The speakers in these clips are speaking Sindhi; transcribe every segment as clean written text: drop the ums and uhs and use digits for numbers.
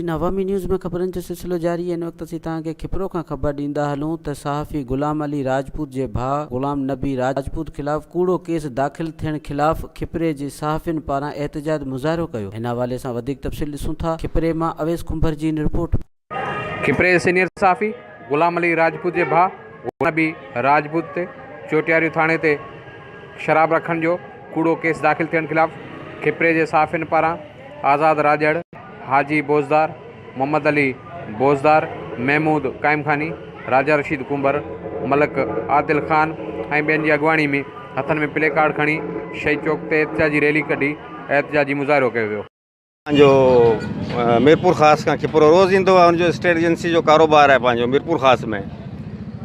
ناظرين عوامي نيوز ۾ خبرن جو سلسلو جاري هن وقت اسين توهان کي کپرو کان خبر ڏيندا هلون ته صحافي غلام علي راجپوت جي ڀاء غلام نبي راجپوت خلاف ڪوڙو ڪيس داخل ٿيڻ خلاف کپري جي صحافين پاران احتجاج مظاهرو ڪيو هن حوالي سان وڌيڪ تفصيل ڏسون ٿا کپري مان اويس کنڀر جي هن رپورٽ ۾. کپري جي سينيئر صحافي غلام علي راجپوت جي ڀاء غلام نبي راجپوت تي چوٽياريون ٿاڻي تي شراب رکڻ جو ڪوڙو ڪيس داخل ٿيڻ خلاف کپري جي صحافين پاران آزاد راڄڙ، حاجي بوزدار، محمد علي بوزدار، محمود قائمخاني، راجا رشيد ڪنڀر، ملڪ عادل خان ۽ ٻين جي اڳواڻي ۾ هٿن ۾ پلي ڪارڊ کڻي شهيد چوڪ تي احتجاجي ريلي ڪڍي احتجاجي مظاهرو ڪيو ويو. پنهنجو ميرپورخاص کان کپرو روز ايندو آهي ان جو اسٽيٽ ايجنسي جو ڪاروبار آهي پنهنجو ميرپورخاص ۾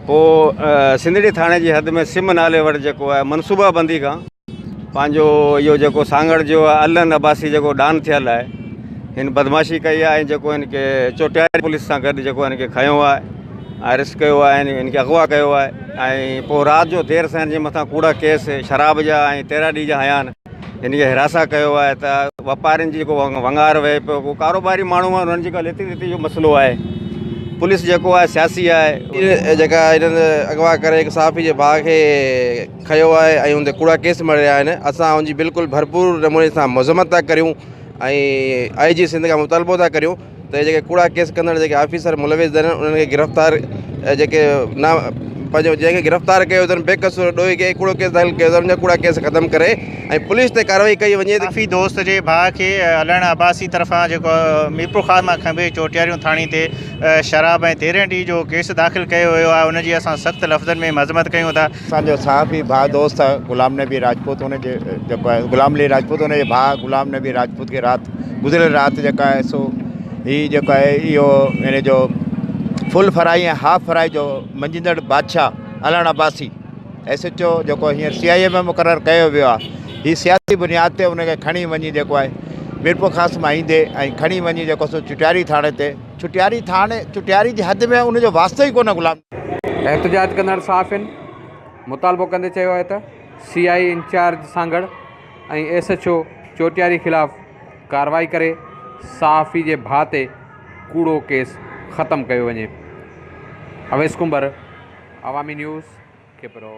پوء سنڌڙي ٿاڻي جي حد ۾ سم نالي وٽ جيڪو آهي منصوبه بندي کان پنهنجو اهو جيڪو سانگهڙ جو علن عباسي جيڪو ڊان ٿيل آهي هن بدمعاشي ڪئي آهي ۽ جيڪو هن کي چوٽياري پوليس سان گڏ جيڪو هن کي کنيو آهي اريسٽ ڪيو آهي ۽ هن کي اغوا ڪيو آهي ۽ پوء رات جو دير سان هن جي مٿان ڪوڙا ڪيس شراب جا ۽ تيرا ڏينهن جا هنيا آهن هن کي حراسان ڪيو آهي ته واپارين جي جيڪو ونگار وهي پيو ڪو ڪاروباري ماڻهو آهن انهن جي ڪا ليتي ڏيتي جو مسئلو آهي پوليس جيڪو آهي سياسي آهي. جيڪا هنن اغوا ڪري هڪ صحافي جي ڀاء کي کنيو آهي ۽ ان تي ڪوڙا ڪيس مڙهيا آهن اسان ان جي بلڪل ڀرپور نموني سان مذمت ٿا ڪريون ۽ آء جي سنڌ کان مطالبو ٿا ڪريون ته جيڪي ڪوڙا ڪيس ڪندڙ جيڪي آفيسر ملوث آهن انهن کي گرفتار جيڪي نا پنهنجو جنهن کي گرفتار ڪيو اٿن بي قصور ڏوهي کي ڪوڙو ڪيس داخل ڪيو اٿن ان جا ڪوڙا ڪيس ختم ڪري ۽ پوليس تي ڪارروائي ڪئي وڃي. صحافي دوست جي ڀاء کي علڻ عباسي طرفان جيڪو ميرپورخاص مان کنڀي چوٽياريون ٿاڻي تي شراب ۽ تيرهن ڊي جو ڪيس داخل ڪيو ويو آهي ان جي اسان سخت لفظن ۾ مذمت ڪيون ٿا. اسان جو صحافي ڀاء دوست غلام نبي راجپوت ان جي جيڪو آهي غلام علي راجپوت ان جي ڀاء غلام نبي راجپوت کي رات گذريل رات جيڪا آهي سو هي جيڪو آهي اهو ان جو فل فرائي ۽ هاف فرائي جو منجهندڙ بادشاهه Allan Abbasi S H O جيڪو هينئر سي آء اي ۾ مقرر ڪيو ويو آهي هي سياسي بنياد تي ان کي کڻي وڃي جيڪو آهي ميرپورخاص مان ايندي ۽ کڻي وڃي جيڪو سو چٽياري ٿاڻي تي چٽياري ٿاڻي چٽياري جي حد ۾ ان جو واسطو ئي ڪونه غلام احتجاج ڪندڙ صحافين مطالبو ڪندي چيو آهي ته C I A incharge Sanghar ۽ S H O Chotiari خلاف ڪارروائي ڪري صحافي جي ڀاء تي ڪوڙو ڪيس ختم ڪيو وڃي. اويس ڪنڀر، عوامي نيوز، کپرو.